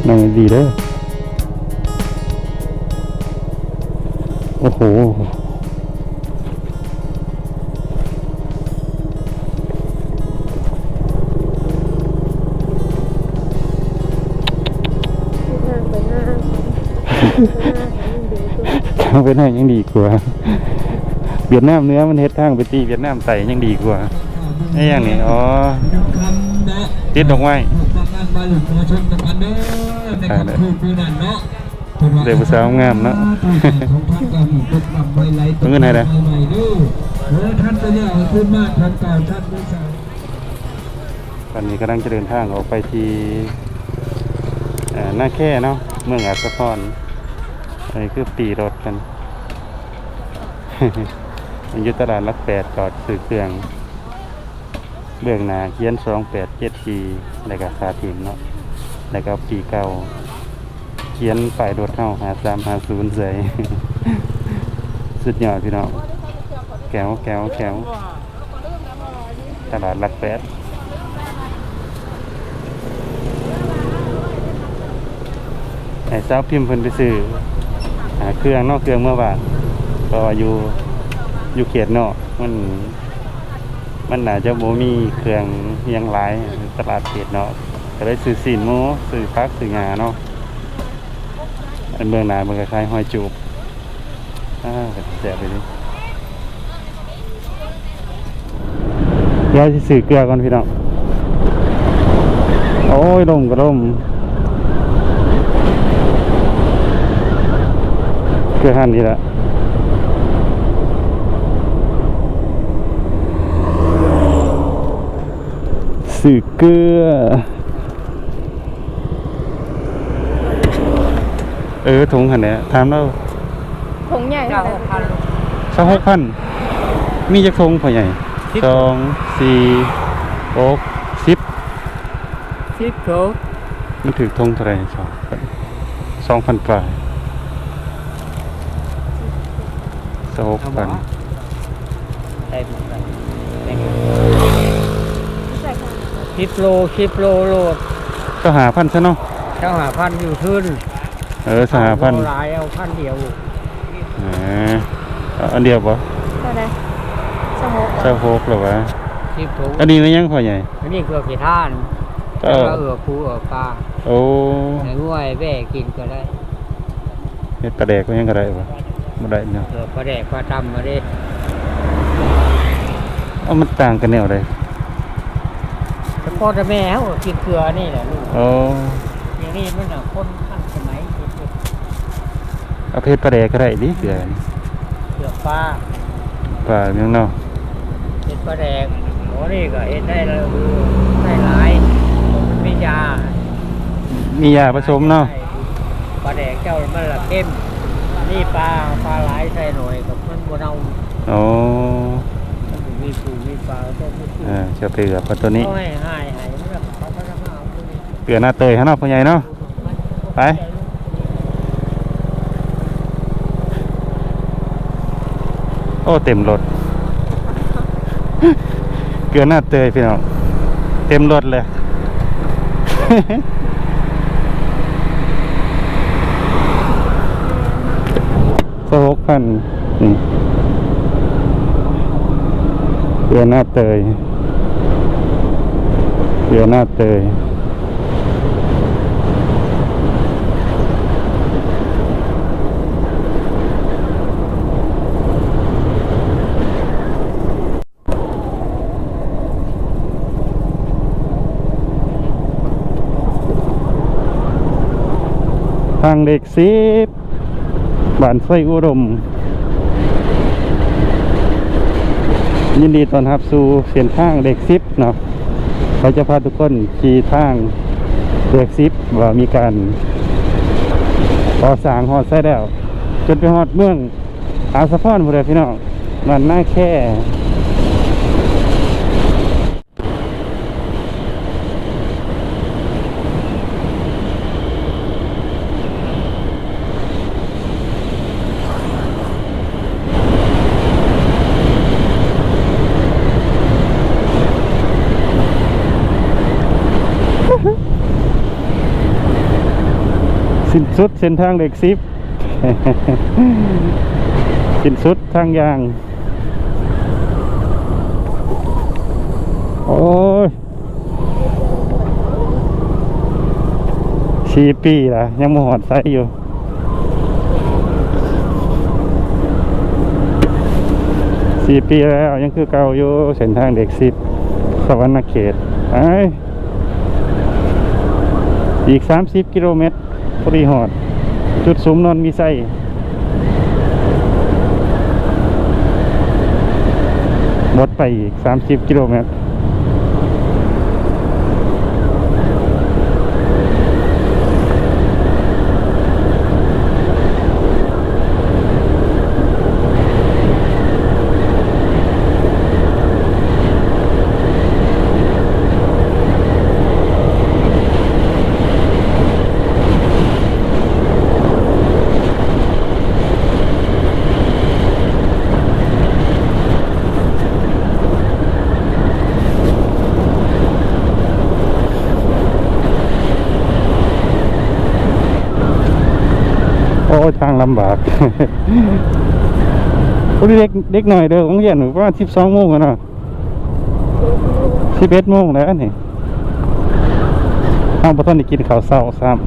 ນັ່ງດີໆເດີ. ໂອ້ໂຫ ທາງໄປໜ້າ ທາງໄປໜ້າຍັງດີກວ່າ. ຫວຽດນາມເໜືອມັນເຮັດທາງໄປຕີຫວຽດນາມໃຕ້ຍັງດີກວ່າ. ອີຫຍັງນີ້? ອໍ ຕິດດອກໄມ້. ໄດ້ຜູ້ສາວງາມເນາະ. ເອົາເງິນໃຫ້ເດີ້. ຕອນນີ້ກຳລັງຈະເດີນທາງອອກໄປທີ່ ເອີ ນາແຄເນາະ ເມືອງອາດສະພອນ. ອັນນີ້ຄືປີ້ລົດກັນ ຢູ່ຕະຫຼາດຫຼັກແປດ ຈອດຊື້ເຄື່ອງ. ເບື້ອງໜ້າຂຽນສອງແປດເຈັດສີ່ ແລ້ວກໍຄ່າຖິ້ມເນາະ ແລ້ວກໍປີເກົ່າ ຂຽນປ້າຍລົດເຮົາ ຫ້າສາມຫ້າສູນ ໃສ່. ສຸດຍອດພີ່ນ້ອງ ແກວ ແກວ ແກວ. ຕະຫຼາດຫຼັກແປດ ໃຫ້ສາວພິມເພິ່ນໄປຊື້ ອ່າ ເຄື່ອງເນາະ ເຄື່ອງເມືອບ້ານ ເພາະວ່າຢູ່ ຢູ່ເຂດນອກມັນ ມັນໜ້າຈະບໍ່ມີເຄື່ອງຫຍັງຫຼາຍ ຕະຫຼາດເຂດເນາະ ກໍເລີຍຊື້ຊີ້ນໝູ ຊື້ຜັກ ຊື້ຫຍ້າເນາະ. ອັນເບື້ອງໜ້າເພິ່ນກໍຂາຍຫອຍຈູບ ອ່າ ເປັນຕາແຊບອີ່ຫຼີ. ດຽວຊິຊື້ເກືອກ່ອນພີ່ນ້ອງ. ໂອ້ຍ ລົມກໍລົມ ເກືອຫັ້ນນີ້ລະ ຊື້ເກືອ. ເອີ ຖົງຫັ້ນແຫຼະ ຖາມລາວ. ຖົງໃຫຍ່ເທົ່າໃດ? ຊາວຫົກພັນ. ຊາວຫົກພັນ ມີຈັກຖົງພໍ່ໃຫຍ່? ສິບ ສອງ ສີ່ ຫົກ ສິບ ສິບຖົງ. ມັນຖືກຖົງເທົ່າໃດ? ສອງພັນປາຍ. ຊາວຫົກພັນ ໄດ້ໝົດແລ້ວ ສິບໂລ ສິບໂລໂລດ. ຊາວຫ້າພັນຊະເນາະ. ຊາວຫ້າພັນຢູ່ທຶນ. ເອີ ຊາວຫ້າພັນ ເອົາບໍ່ຫຼາຍ ເອົາພັນດຽວ. ເອີ ເອົາອັນດຽວບໍ່? ເທົ່າໃດ? ຊາວຫົກ ຊາວຫົກແລ້ວຫວາ? ສິບຖົງ. ອັນນີ້ແມ່ນຫຍັງພໍ່ໃຫຍ່? ອັນນີ້ເກືອກຂີ້ທ່ານ. ເອີ ເອີ ປູເອີປາ. ໂອ້ ໃຫ້ງົວໃຫ້ແບ້ກິນກໍໄດ້. ເຮັດປາແດກໄປຫຍັງກໍໄດ້ບໍ່? ບໍ່ໄດ້ເນາະ. ເອີ ປາແດກປາຕຳມາເດ້. ເອົາ ມັນຕ່າງກັນແນວໃດ? ສະເພາະແຕ່ແມ່ເຮົາກໍກິນເກືອນີ້ແຫຼະລູກ. ໂອ້ ດຽວນີ້ມັນໜ້າຄົນທັນສະໄໝ. ເອົາເຮັດປາແດກກໍໄດ້ຕິ ເກືອນີ້. ເກືອປາ ປາຫຍັງເນາະ? ເຮັດປາແດກ. ໂອ້ ນີ້ກໍເຮັດໄດ້ແລ້ວ ໄດ້ຫຼາຍ ມັນມີຢາ ມີຢາປະສົມເນາະ. ປາແດກເຈົ້າມັນລະເຄັມ ມີປາ ປາຫຼາຍໃສ່ໜ້ອຍກໍມັນບໍ່ເນົ່າ. ໂອ້ ມັນມີປູມີປາກໍມີ. ເອີ ຈະໄປເຫຼືອປາຕົວນີ້ ເອົາໃຫ້ ໃຫ້ ໃຫ້ມັນລະ ເກືອໜ້າເຕີຍຫັ້ນເນາະ ພໍ່ໃຫຍ່ເນາະ. ໄປ ໂອ້ ເຕັມລົດ ເກືອໜ້າເຕີຍພີ່ນ້ອງ ເຕັມລົດເລີຍ. ຊາວຫົກພັນ ນີ້ ເກືອໜ້າເຕີຍ ເກືອໜ້າເຕີຍ. ທາງເລກສິບ ບ້ານໄຊອຸດົມ ຍິນດີຕ້ອນຮັບສູ່ເສັ້ນທາງເລກສິບເນາະ. ເຮົາຈະພາທຸກຄົນຂີ່ທາງເລກສິບ ວ່າມີການກໍ່ສ້າງຮອດໃສແລ້ວ ຈົນໄປຮອດເມືອງອາດສະພອນພຸ້ນແຫຼະພີ່ນ້ອງ ບ້ານນາແຄ. ໂ ສິ້ນສຸດເສັ້ນທາງເລກສິບ ສິ້ນສຸດທາງຍ່າງ. ໂອ້ຍ ສີ່ປີລະ ຍັງບໍ່ຮອດໃສຢູ່. ສີ່ປີແລ້ວ ຍັງຄືເກົ່າຢູ່ ເສັ້ນທາງເລກສິບ ສະຫວັນນະເຂດ. ໄປ ອີກສາມສິບກິໂລແມັດ ພໍດີຮອດຈຸດສຸມນອນມີໄຊ. ໝົດໄປອີກສາມສິບກິໂລແມັດ. ໂອ້ຍ ທາງລຳບາກ. ໂອ້ຍ ເດັກ ເດັກນ້ອຍເດີ ໂຮງຮຽນປະມານສິບສອງໂມງແລ້ວເນາະ. ສິບເອັດໂມງແລ້ວນີ້ ເຮົາບໍ່ທັນໄດ້ກິນເຂົ້າເຊົ້າຊ້ຳ.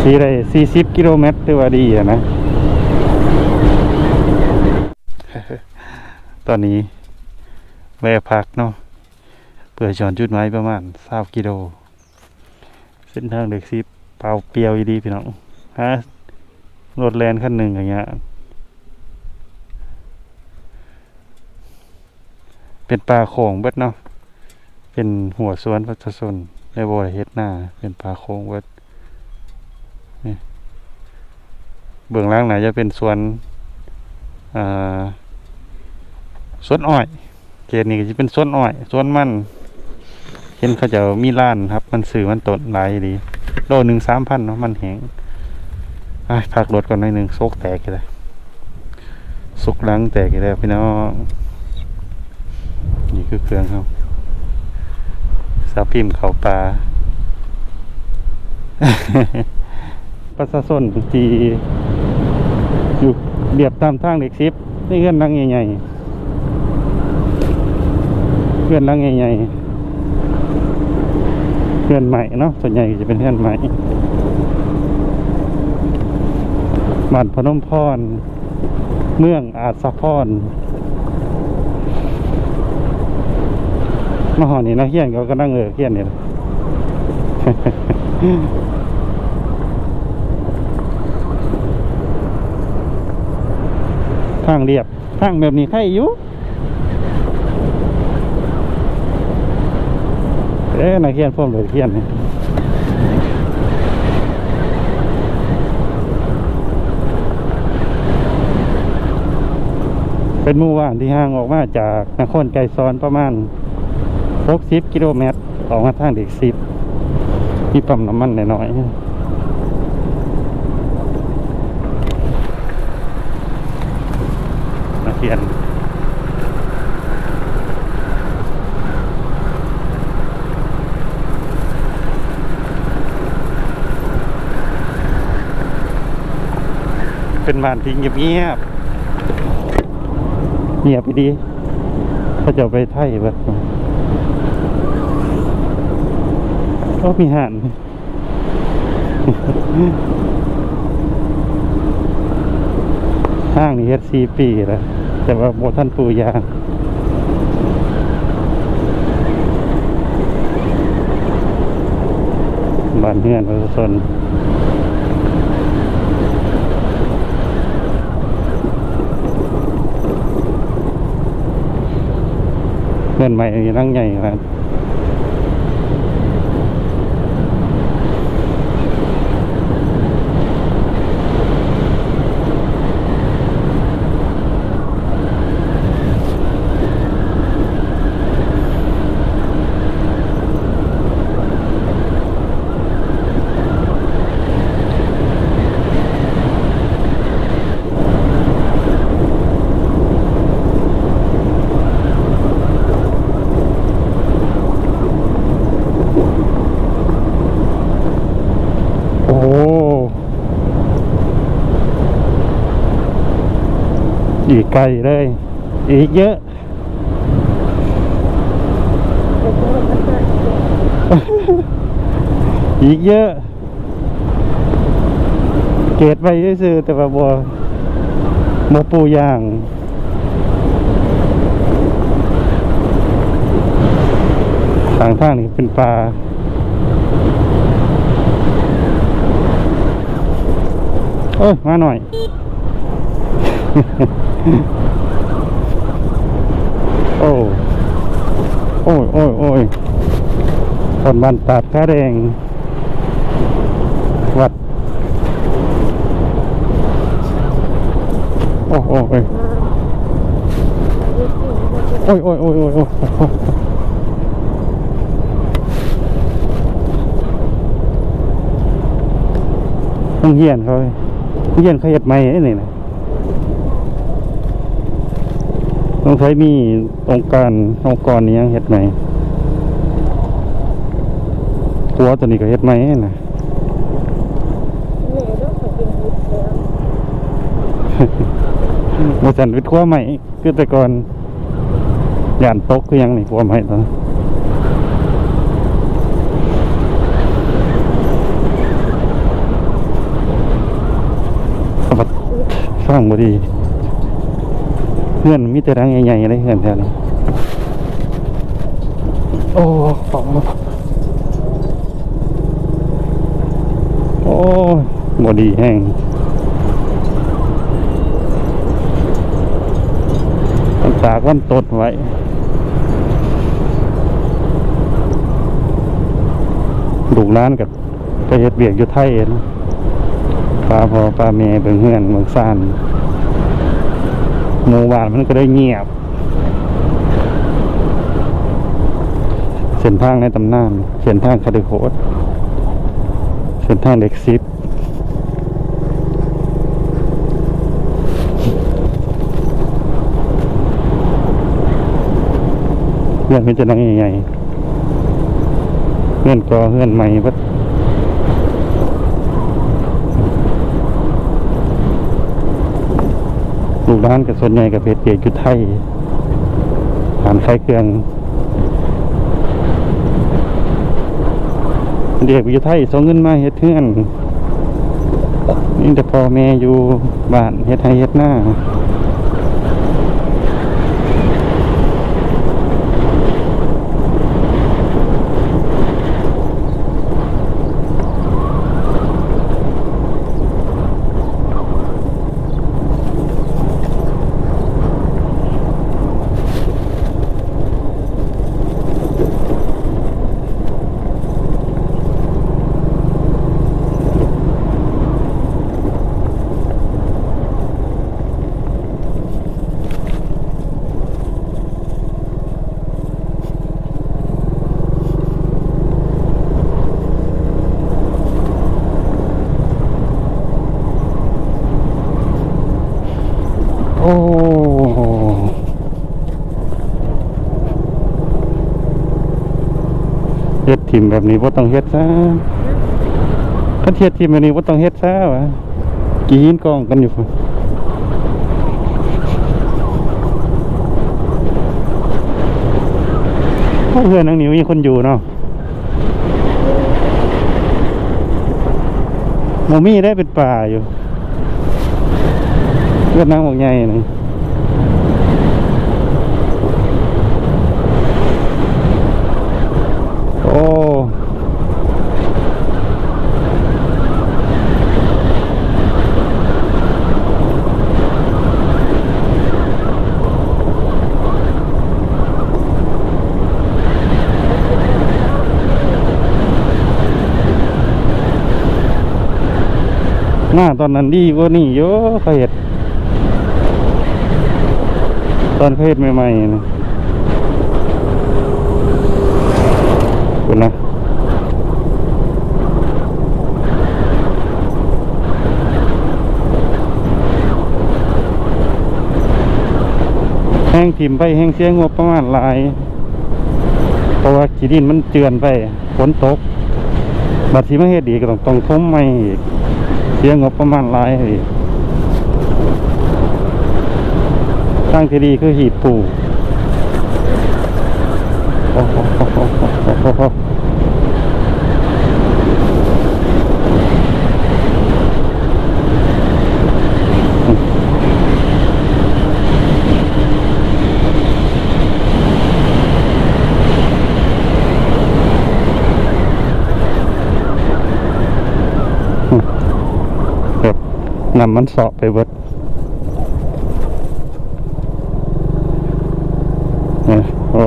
ຊິໄດ້ສີ່ສິບກິໂລແມັດ ຖືວ່າດີຫັ້ນນະ. ຕອນນີ້ແວະພັກເນາະ ເພື່ອຈອດຈຸດໝາຍປະມານຊາວກິໂລ. ເສັ້ນທາງເລກສິບ ປ່າວປ່ຽວອີ່ຫຼີພີ່ນ້ອງ ຫາລົດແລ່ນຄັນໜຶ່ງກໍຍາກ. ເປັນປ່າໂຂງເບິດເນາະ ເປັນຮົ້ວສວນປະຊາຊົນ ແລະ ບໍ່ໄດ້ເຮັດນາ ເປັນປ່າໂຂງເບິດ. ນີ້ ເບື້ອງຫຼັງໜ້າຈະເປັນສວນ ເອີ ສວນອ້ອຍ. ເຂດນີ້ກໍຊິເປັນສວນອ້ອຍ ສວນມັນ ເຫັນເຂົາເຈົ້າມີຮ້ານຮັບມັນຊື້ມັນຕົ້ນຫຼາຍອີ່ຫຼີ ໂລໜຶ່ງສາມພັນເນາະ ມັນແຫ້ງ. ໄປ ພັກລົດກ່ອນໜ້ອຍໜຶ່ງ ໂຊກແຕກຢູ່ເດ້ ໂຊກຫຼັງແຕກຢູ່ແລ້ວພີ່ນ້ອງ. ນີ້ຄືເຄື່ອງເຮົາ ສາວພິມເຂົ້າປ່າ. ປະຊາຊົນທີ່ຢູ່ລຽບຕາມທາງເລກສິບ ໃນເຮືອນຫຼັງໃຫຍ່ໆ ເຮືອນຫຼັງໃຫຍ່ໆ ເຮືອນໄມ້ເນາະ ສ່ວນໃຫຍ່ຈະເປັນເຮືອນໄມ້. ບ້ານພະນົມພອນ ເມືອງອາດສະພອນ. ມາຮອດນີ້ ນັກຮຽນກໍກຳລັງເລີກຮຽນນີ້ແຫຼະ. ທາງລຽບ ທາງແບບນີ້ໄຄຢູ່. ເອີ ນັກຮຽນພວມເລີກຮຽນນີ້ ເປັນໝູ່ບ້ານທີ່ຫ່າງອອກມາຈາກນະຄອນໄກສອນປະມານຫົກສິບກິໂລແມັດ ອອກມາທາງເລກສິບ ມີປ້ຳນ້ຳມັນນ້ອຍໆ. ນັກຮຽນ ເປັນບ້ານທີ່ງຽບໆ ງຽບອີ່ຫຼີ ເຂົາເຈົ້າໄປໄທເບິດ. ໂອ້ ມີຮ້ານ ທາງນີ້ເຮັດສີ່ປີແລ້ວ ແຕ່ວ່າບໍ່ທັນປູຢາງ. ບ້ານເຮືອນປະຊາຊົນ ເຮືອນໃໝ່ນີ້ຫຼັງໃຫຍ່ຂະໜາດ. ເ ອີກໄກເລີຍ ອີກເຍອະ ອີກເຍອະ. ເກດໄວ້ຊື່ໆ ແຕ່ວ່າບໍ່ ບໍ່ປູຢາງ. ຂ້າງທາງນີ້ເປັນປ່າ. ໂອ້ຍ ມາໜ້ອຍ. ໂອ້ ໂອ້ຍ ໂອ້ຍ ໂອ້ຍ ທ່ອນບ້ານຕາດ ຜາແດງ ວັດ ໂອ້ ໂອ້ ໂອ້ຍ ໂອ້ຍ ໂອ້ຍ ໂອ້ຍ ໂອ້ຍ ໂອ້ຍ. ໂຮງຮຽນເຂົາ ໂຮງຮຽນເຂົາເຮັດໃໝ່ເດ້ນີ້ນະ. ສົງໄສມີອົງການ ອົງກອນອີ່ຫຍັງເຮັດໃໝ່. ຂົວຕົວນີ້ກໍເຮັດໃໝ່ນະ. ບໍ່ຊັ້ນເປັນຂົວໃໝ່ ຄືແຕ່ກ່ອນ ຢ້ານຕົກຄືຫຍັງນີ້ ຂົວໃໝ່ຕົວນັ້ນ. ສະບັດ ສ້າງບໍ່ດີ ເຮືອນມີແຕ່ຫຼັງໃຫຍ່ໆເດ້ ເຮືອນແຖວນີ້. ໂອ້ ໂອ້ຍ ບໍ່ດີແຮງ ມັນຕາກມັນຕົດໄວ້ ລູກຫຼານກໍໄປເຮັດວຽກຢູ່ໄທເນາະ ພາພໍ່ພາແມ່ເບິ່ງເຮືອນເບິ່ງຊານ ໝູ່ບ້ານມັນກໍໄດ້ງຽບ. ເສັ້ນທາງໃນຕຳນານ ເສັ້ນທາງຄະດິໂຄດ ເສັ້ນທາງເລກສິບ ເຮືອນມີແຕ່ຫຼັງໃຫຍ່ໆ ເຮືອນກໍເຮືອນໃໝ່ເບິດ ລູກຫຼານກໍສ່ວນໃຫຍ່ກໍໄປເຮັດວຽກຢູ່ໄທ ຮ້ານຂາຍເຄື່ອງ ເດັກຢູ່ໄທສົ່ງເງິນມາເຮັດເຮືອນ ມີແຕ່ພໍ່ແມ່ຢູ່ບ້ານເຮັດໄຮ່ເຮັດນາ. ໂອ້ ເຮັດຖິ້ມແບບນີ້ບໍ່ຕ້ອງເຮັດຊະ ຄັນເຮັດຖິ້ມແບບນີ້ບໍ່ຕ້ອງເຮັດຊະວ່າ. ກີ່ຫີນກອງກັນຢູ່ພຸ້ນ. ໂອ້ ເຮືອນຫຼັງນີ້ມີຄົນຢູ່ເນາະ. ບໍ່ມີໄດ້ ເປັນປ່າຢູ່. ເຮືອນນາງບັກໃຫຍ່ນີ້. ໂອ້ ໜ້າຕອນນັ້ນດີກວ່ານີ້ຢູ່ ເຂົາເຮັດ ຕອນເຂົາເຮັດໃໝ່ໆນະ. ພຸ້ນນະ ແຮ່ງຖິ້ມໄປແຮ່ງເສຍງົບປະມານຫຼາຍ ເພາະວ່າຂີ້ດິນມັນເຈື່ອນໄປ ຝົນຕົກ ບັດຊິມາເຮັດອີກກໍຕ້ອງ ຕ້ອງຖົມໃໝ່ອີກ ເສຍງົບປະມານຫຼາຍອີກ. າງທີ່ດີຄືຫີບປູ. ໂອ້ໂຫ ແບບນ້ຳມັນເຊາະໄປເບິດ. ໂອ້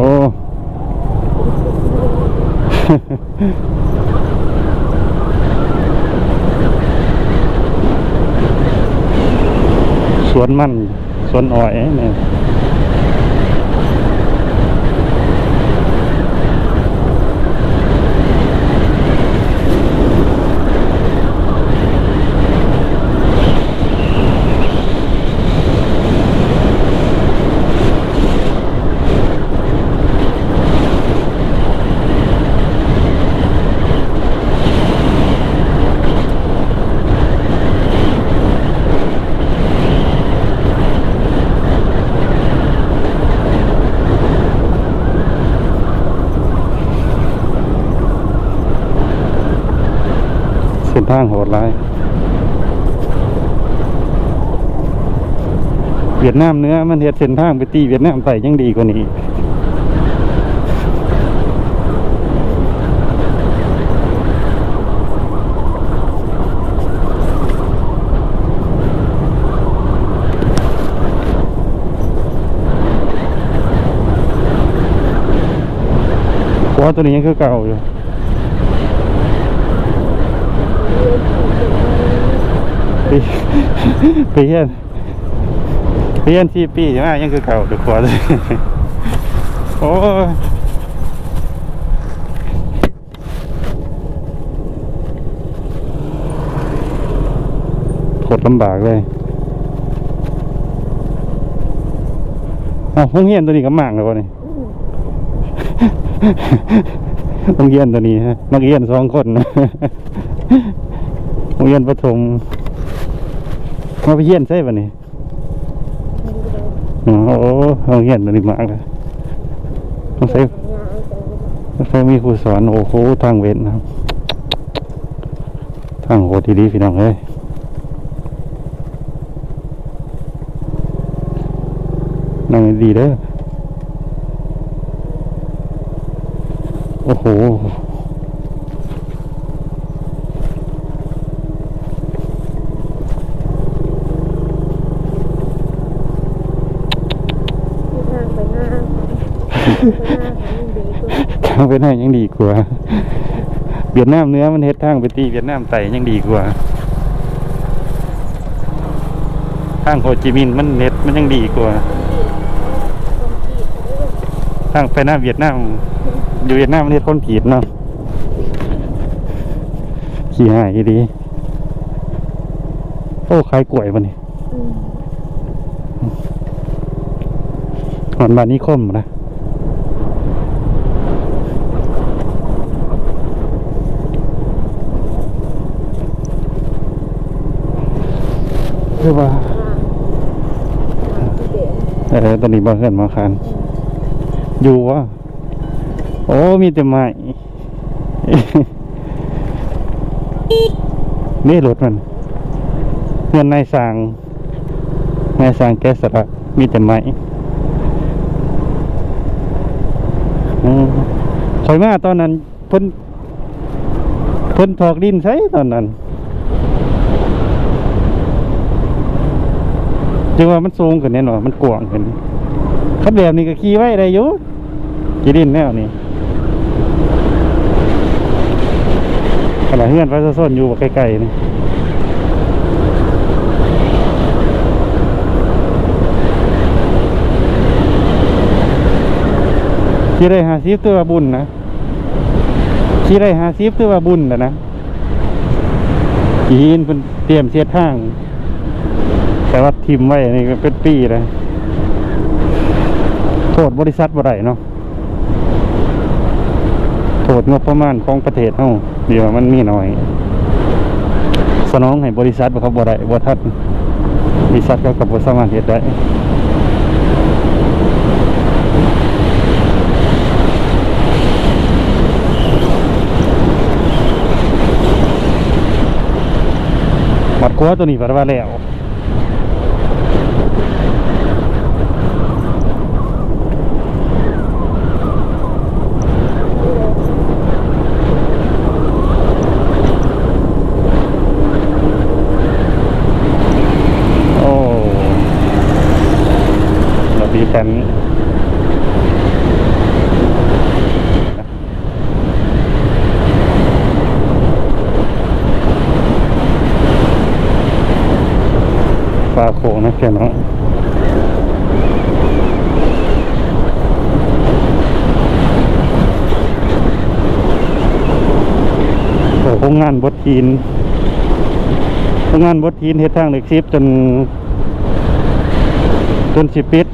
ສວນມັນ ສວນອ້ອຍນີ້. ເສັ້ນທາງໂຫດຫຼາຍ. ຫວຽດນາມເໜືອມັນເຮັດເສັ້ນທາງໄປຕີຫວຽດນາມໃຕ້ຍັງດີກວ່ານີ້ອີກ. ຂົວໂຕນີ້ຍັງຄືເກົ່າຢູ່. ໄປ ໄປຮຽນ ໄປຮຽນສີ່ປີມາຍັງຄືເກົ່າ ທຸກຄົນ. ໂອ້ຍ ໂຄດລຳບາກເລີຍ. ເອົ້າ ໂຮງຮຽນໂຕນີ້ກໍມ້າງແລ້ວບໍ່ນີ້? ໂຮງຮຽນໂຕນີ້ ນັກຮຽນສອງຄົນ ໂຮງຮຽນປະຖົມ. ມາໄປຮຽນໃສບັດນີ້? ໂອ້ ໂຮງຮຽນໂຕນີ້ມາກເລີຍ. ຕ້ອງໃຊ້ ຕ້ອງໃຊ້ມີຄູສອນ. ໂອ້ໂຫ ທາງເວັນນະ ທາງໂຫດອີ່ຫຼີພີ່ນ້ອງເອີຍ. ນັ່ງດີໆເດີ. ໂອ້ໂຫ ທາງໄປໜ້າ ທາງໄປໜ້າຍັງດີກວ່າ. ຫວຽດນາມເໜືອມັນເຮັດທາງໄປຕີຫວຽດນາມໃຕ້ຍັງດີກວ່າ. ທາງໂຮຈິມິນມັນເຮັດມັນຍັງດີກວ່າ. ທາງໄປໜ້າຫວຽດນາມ ຢູ່ຫວຽດນາມມັນເຮັດຄອນກຣີດເນາະ. ຂີ້ຮ້າຍອີ່ຫຼີ. ໂອ້ ຂາຍກ້ວຍບັດນີ້. ອືມ ຮອດບ້ານນິຄົມນະ. ຄືວ່າ ເອີ ຕອນນີ້ບໍ່ເຮືອນມາຄານ ອືມ ຢູ່ວະ. ໂອ້ ມີແຕ່ໄມ້. ນີ້ລົດມັນ ເຮືອນນາຍຊ່າງ ນາຍຊ່າງແກະສະຫຼັກ ມີແຕ່ໄມ້. ອືມ ຂ້ອຍມາຕອນນັ້ນ ເພິ່ນ ເພິ່ນຖອກດິນໃສ່ຕອນນັ້ນ. ຈັ່ງວ່າມັນສູງຂຶ້ນແນ່ນອນ ມັນກວ້າງຂຶ້ນ. ຄັນແບບນີ້ກໍຂີ່ໄວໄດ້ຢູ່ ຂີ້ດິນແນວນີ້. ຂະໜາດເຮືອນປະຊາຊົນຢູ່ໃກ້ໆນີ້ ຂີ່ໄດ້ຫ້າສິບ ຖືວ່າບຸນນະ. ຂີ່ໄດ້ຫ້າສິບ ຖືວ່າບຸນແລ້ວນະ. ຫີນເພິ່ນຕຽມເຮັດທາງ ແຕ່ວ່າຖິ້ມໄວ້ນີ້ເປັນປີແລ້ວ. ໂທດບໍລິສັດບໍ່ໄດ້ເນາະ ໂທດງົບປະມານຂອງປະເທດເຮົາ ທີ່ວ່າມັນມີໜ້ອຍ ສະໜອງໃຫ້ບໍລິສັດເຂົາບໍ່ໄດ້ ບໍ່ທັນ ບໍລິສັດເຂົາກໍບໍ່ສາມາດເຮັດໄດ້. ຂົວໂຕນີ້ບັດວ່າແລ້ວ. ໂອ້ ລະດີກັນ. ຟ້າໂຄ້ງນະພີ່ນ້ອງ. ໂອ້ ໂຮງງານບົດຫີນ ໂຮງງານບົດຫີນເຮັດທາງເລກສິບຈົນ ຈົນຊິປິດ.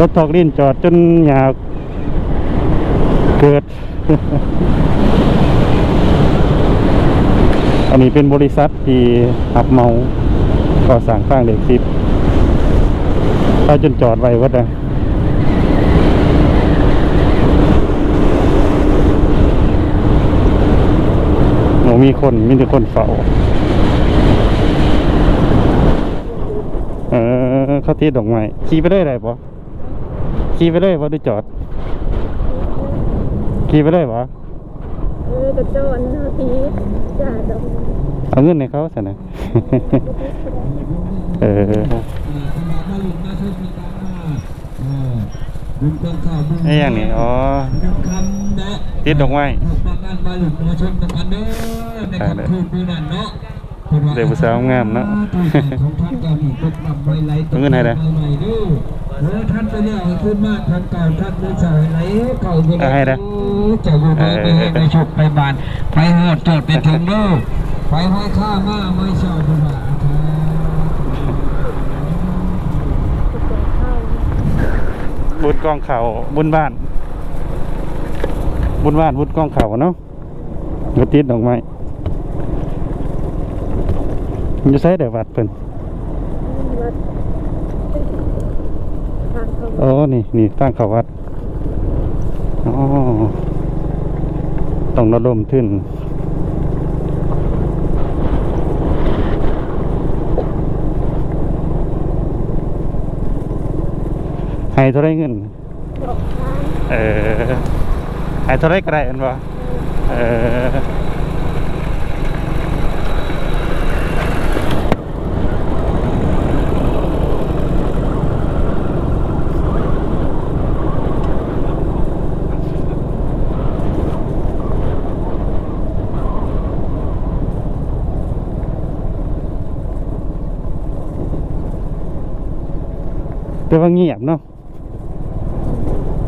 ລົດຖອກດິນຈອດຈົນຫຍ້າເກີດ. ອັນນີ້ເປັນບໍລິສັດທີ່ຮັບເໝົາກໍ່ສ້າງທາງເລກສິບ ເຂົາຈົນຈອດໄວ້ເບິດນະ. ໂອ້ ມີຄົນ ມີແຕ່ຄົນເຝົ້າ. ເອີ ເຂົາຕິດດອກໄມ້. ຂີ່ໄປເລີຍໄດ້ບໍ່? ຂີ່ໄປເລີຍບໍ່ ຫຼືຈອດ? ຂີ່ໄປເລີຍບໍ່? ເອີ ກະຈອດນະ ທີ່ຈອດດອກໄມ້. ເອົາເງິນໃຫ້ເຂົາຊັ້ນນະ. ເອີ ມາຫຼິ້ນມາຊົມກັນ ເອີ ບຸນກອງເຂົ້າ ບຸນ ອີຫຍັງນີ້? ອໍ ບຸນຄຳເນາະ ຕິດດອກໄມ້. ພວກມາງານມາຫຼິ້ນມາຊົມນຳກັນເດີ ໃນຄ່ຳຄືນມື້ນັ້ນເນາະ. ໄດ້ຜູ້ສາວງາມເນາະ. ເອົາເງິນໃຫ້ເດີ ເອີ ເອົາໃຫ້ເດີ ເຈົ້າຢູ່ດີມີແຮງ ໄປໂຊກໄປໝານ ໄປຮອດຈອດໄປເຖິງເດີ ໄປຫ້ອຍຄ່າມາ ໄມ້ເຊົ່າພຸ້ນວ່າ. ບຸນກອງເຂົ້າ ບຸນບ້ານ ບຸນບ້ານ ບຸນກອງເຂົ້າເນາະ. ບໍ່ຕິດດອກໄມ້. ຢູ່ໃສແດ່ວັດເພິ່ນ? ວັດທາງເຂົ້າ. ອໍ ນີ້ ນີ້ທາງເຂົ້າວັດ. ອໍ ຕ້ອງລະດົມທຶນ. ໃຫ້ເທົ່າໃດເງິນ? ເອີ ໃຫ້ເທົ່າໃດກະໄດ້ແມ່ນບໍ່? ເອີ ແຕ່ວ່າງຽບເນາະ.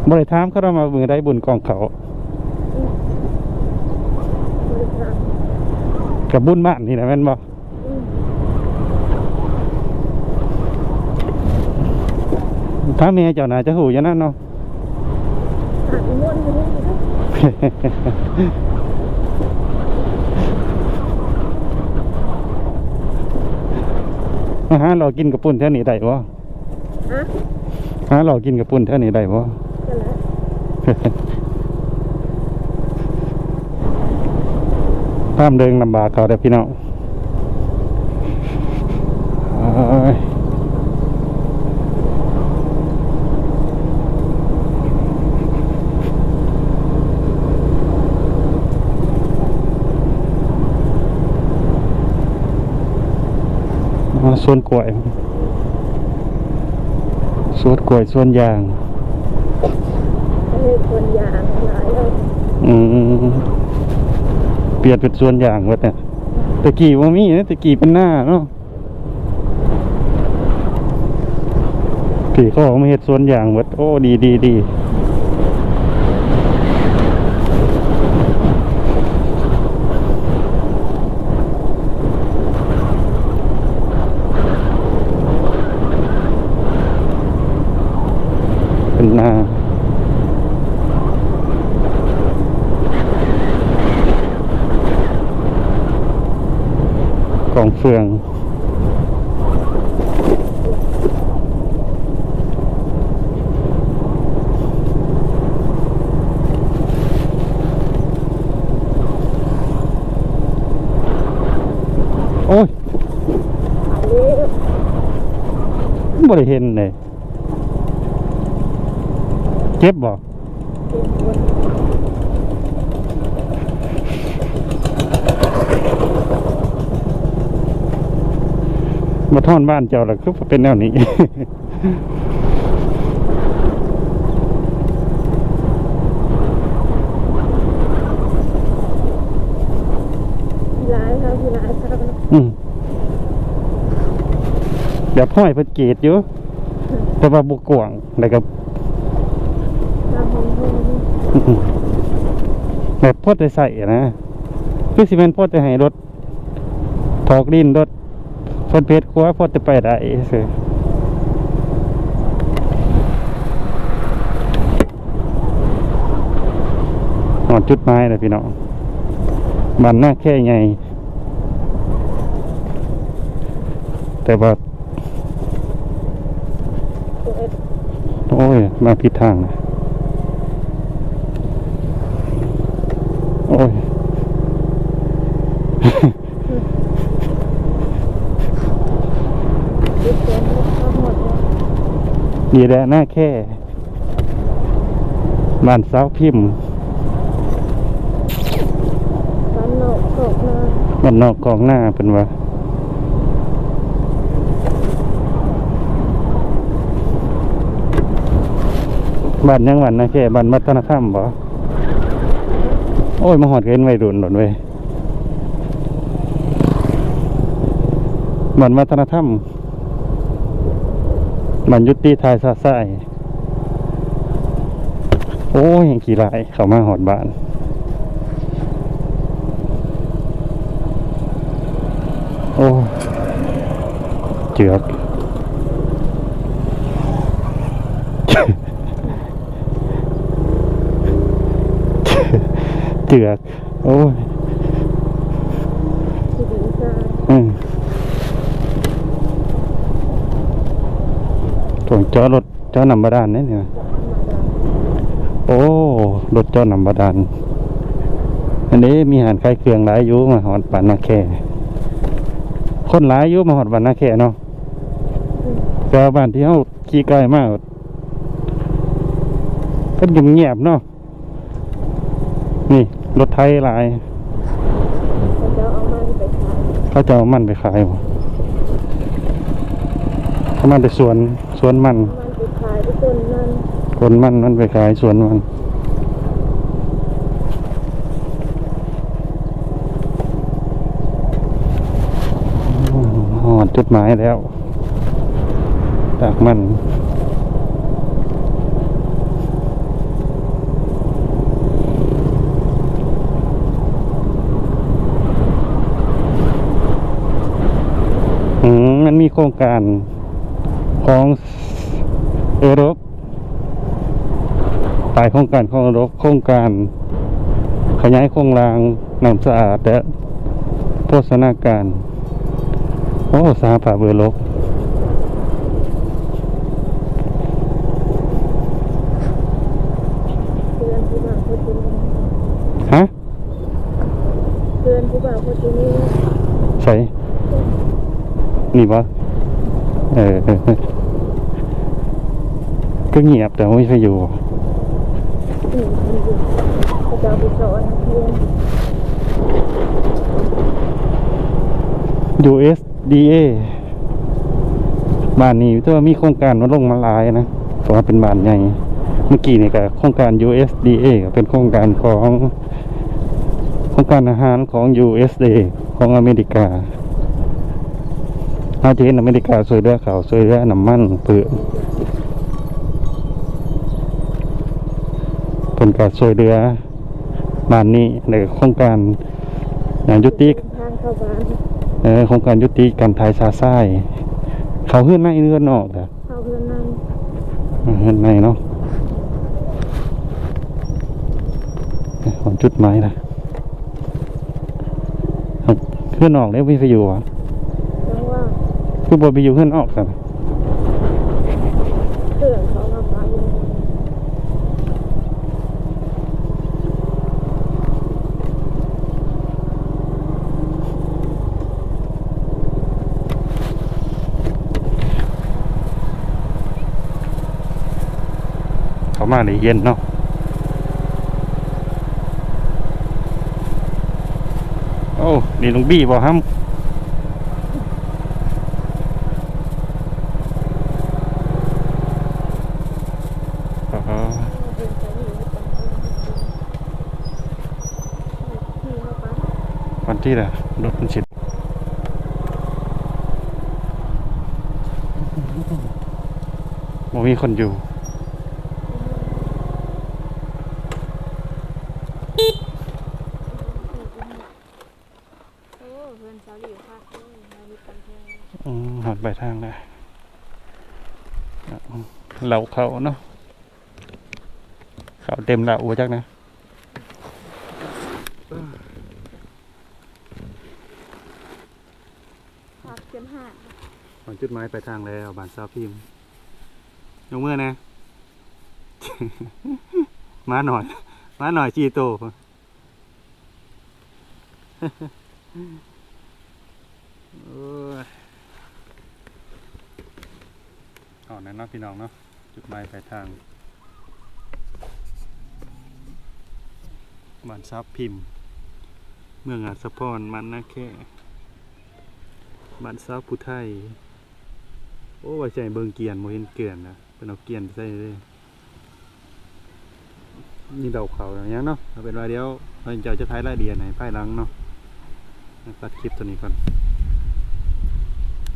ບໍ່ໄດ້ຖາມເຂົາວ່າມື້ໃດບຸນກອງເຂົ້າ. ອືມ ບໍ່ໄດ້ຖາມ. ກະບຸນບ້ານນີ້ແຫຼະແມ່ນບໍ່? ອືມ ຖາມແມ່ເຈົ້າໜ້າຈະຮູ້ຢູ່ນະເນາະ. ຖາມອີ່ມົນຢູ່ນີ້. ມາຫາເລາະກິນເຂົ້າປຸ້ນແຖວນີ້ໄດ້ບໍ່? ຮະ? ຫາເລາະກິນເຂົ້າປຸ້ນແຖວນີ້ໄດ້ບໍ່? ກໍໄດ້. ທາງເດີນລຳບາກເຂົາເດີພີ່ນ້ອງ. ໂອ້ຍ ສວນກ້ວຍ. ສວນກ້ວຍ ສວນຢາງ. ເຮັດສວນຢາງຫຼາຍເລີຍ. ອືມ ປ່ຽນເປັນສວນຢາງເບິດນະ. ແຕ່ກີ້ບໍ່ມີນະ ແຕ່ກີ້ເປັນນາເນາະ. ທີ່ເຂົາເອົາມາເຮັດສວນຢາງເບິດ. ໂອ້ ດີ ດີ ດີ. ເປັນນາ ກອງເຟືອງ. ໂ ບໍ່ໄດ້ເຫັນເດ້. ເຈັບບໍ່? ມາທອນບ້ານເຈົ້າລະຄືເປັນແນວນີ້. ຫຼາຍເຮົາ ຫຼາຍເຮົາ. ອືມ ແບບຫ້ອຍເພິ່ນກຣີດຢູ່ ແຕ່ວ່າບໍ່ກວ້າງ ແລ້ວກໍ ອືມ ແບບພໍແຕ່ໃຊ້ນະ ຄືຊິແມ່ນພໍແຕ່ໃຫ້ລົດ ຖອກດິນລົດ ເພິ່ນເຮັດຂົວພໍແຕ່ໄປໄດ້ຊື່. ຮອດຈຸດໝາຍແລ້ວພີ່ນ້ອງ ບ້ານນາແຄໃຫຍ່ ແຕ່ວ່າ ໂອ້ຍ ມາຜິດທາງ ໂອ້ຍ. ນີ້ແຫຼະນາແຄ ບ້ານສາວພິມ ບ້ານນອກຄອກນາ ບ້ານນອກຄອກນາເພິ່ນວ່າ. ບ້ານຫຍັງ ບ້ານນາແຄ ບ້ານວັດທະນະທຳບໍ? ໂອ້ຍ ມາຮອດກໍເຫັນໄວລຸ້ນໂລດເວີຍ ບ້ານວັດທະນະທຳ ບ້ານຍຸຕິ ທ່າຊະຊາຍ. ໂອ້ຍ ແຮ່ງຂີ້ຮ້າຍ ເຂົ້າມາຮອດບ້ານ ໂອ້ ເຈືອກ ເຈືອກ ໂອ້ຍ ອືມ ຕ້ອງເຈາະລົດ ເຈາະນ້ຳບາດານເດ້ນີ້ນະ. ໂອ້ ລົດເຈາະນ້ຳບາດານ ອັນນີ້ມີຮ້ານຂາຍເຄື່ອງຫຼາຍຢູ່ ມາຮອດບ້ານນາແຄ ຄົນຫຼາຍຢູ່ ມາຮອດບ້ານນາແຄເນາະ. ແຕ່ວ່າບ້ານທີ່ເຮົາຂີ່ໄກມາ ເພິ່ນງຽບໆເນາະ. ນີ້ລົດໄຖຫຼາຍ ເຂົາເຈົ້າເອົາມັນໄປຂາຍ ເຂົາເຈົ້າເອົາມັນໄປຂາຍບໍ? ເອົາມັນໄປສວນ ສວນມັນ ເອົາມັນໄປຂາຍທີ່ຕົ້ນມັນ ຕົ້ນມັນ ມັນໄປຂາຍສວນມັນ. ຮອດຈຸດໝາຍແລ້ວ. ຕາກມັນ ອືມ ມັນມີໂຄງການຂອງເອີຣົບ ປາຍໂຄງການຂອງເອີຣົບ ໂຄງການຂະຫຍາຍໂຄງລ່າງ ນ້ຳສະອາດ ແລະ ໂພຊະນາການ ໂອ້ ສະຫະພາບເອີຣົບ. ເຮືອນຜູ້ບ່າວໂພດເຈນີ ຮະ? ເຮືອນຜູ້ບ່າວໂພດເຈນີ ໃສ? ນີ້ບໍ່? ເອີ ຄືງຽບແຕ່ບໍ່ມີໃຜຢູ່. ອືມ ເຂົາເຈົ້າໄປສອນນັກຮຽນ ຢູເອັສດີເອ ບ້ານນີ້ຖືວ່າມີໂຄງການມາລົງມາຫຼາຍນະ ເພາະວ່າເປັນບ້ານໃຫຍ່. ເມື່ອກີ້ນີ້ກໍໂຄງການ ຢູເອັສດີເອ ກໍເປັນໂຄງການຂອງ ໂຄງການອາຫານຂອງ ຢູເອັສເອ ຂອງອາເມລິກາ. ເຮົາຈະເຫັນອາເມລິກາຊ່ວຍເຫຼືອເຂົ້າ ຊ່ວຍເຫຼືອນ້ຳມັນພືດ ເພິ່ນກໍຊ່ວຍເຫຼືອບ້ານນີ້. ແລ້ວກໍໂຄງການ ອາ ຍຸຕິ ທາງເຂົ້າບ້ານ ເອີ ໂຄງການຍຸຕິການຂາຍຊະຊາຍ ເຂົ້າເຮືອນໃນເຮືອນນອກລະ? ເຂົ້າເຮືອນໃນ ເຮືອນໃນເນາະ. ຮອດຈຸດໝາຍລະ ເຮືອນນອກເດ້ ມີໃຜຢູ່ຫວາ? ຈັ່ງຫວາ ຄືບໍ່ໄປຢູ່ເຮືອນນອກຊັ້ນ? ເຄື່ອງເຂົາມາປະຢູ່. ເຂົ້າມາໄດ້ເຢັນເນາະ. ໂອ້ ນີ້ລຸງບີບໍ່ຫຳ? ອໍ ວັນທີລະ ລົດມັນຊິ ບໍ່ມີຄົນຢູ່. ໂອ້ ເຮືອນຊາວຫຼິວຄັກເດີ ມາເຮັດກຳແພງ. ອືມ ຮອດປາຍທາງແລ້ວ. ເລົ້າເຂົ້າເນາະ ເຂົ້າເຕັມລາວບໍ່ຈັກນະ. ພັກຈົນຫາຍ. ຮອດຈຸດໝາຍປາຍທາງແລ້ວ ບ້ານສາວພິມ. ຍົກມືແດ່. ໝານ້ອຍ ໝານ້ອຍສີ່ໂຕ. ໂອ້ຍ ຮອດແລ້ວເນາະ ພີ່ນ້ອງເນາະ. ຈຸດໝາຍປາຍທາງ ບ້ານສາວພິມ ເມືອງອາດສະພອນ ບ້ານນາແຄ ບ້ານສາວຜູ້ໄທ. ໂອ້ ວ່າຊິໃຫ້ເບິ່ງກຽນ ບໍ່ເຫັນກຽນນະ ເພິ່ນເອົາກຽນໄປໃສ່ເດ້. ມີດອກເຂົ້າຫຍັງເນາະ. ເອົາເປັນວ່າດຽວເຮົາເຈົ້າຈະຖ່າຍລາຍລະອຽດໃຫ້ພາຍຫຼັງເນາະ. ຕັດຄລິບຕົວນີ້ກ່ອນ.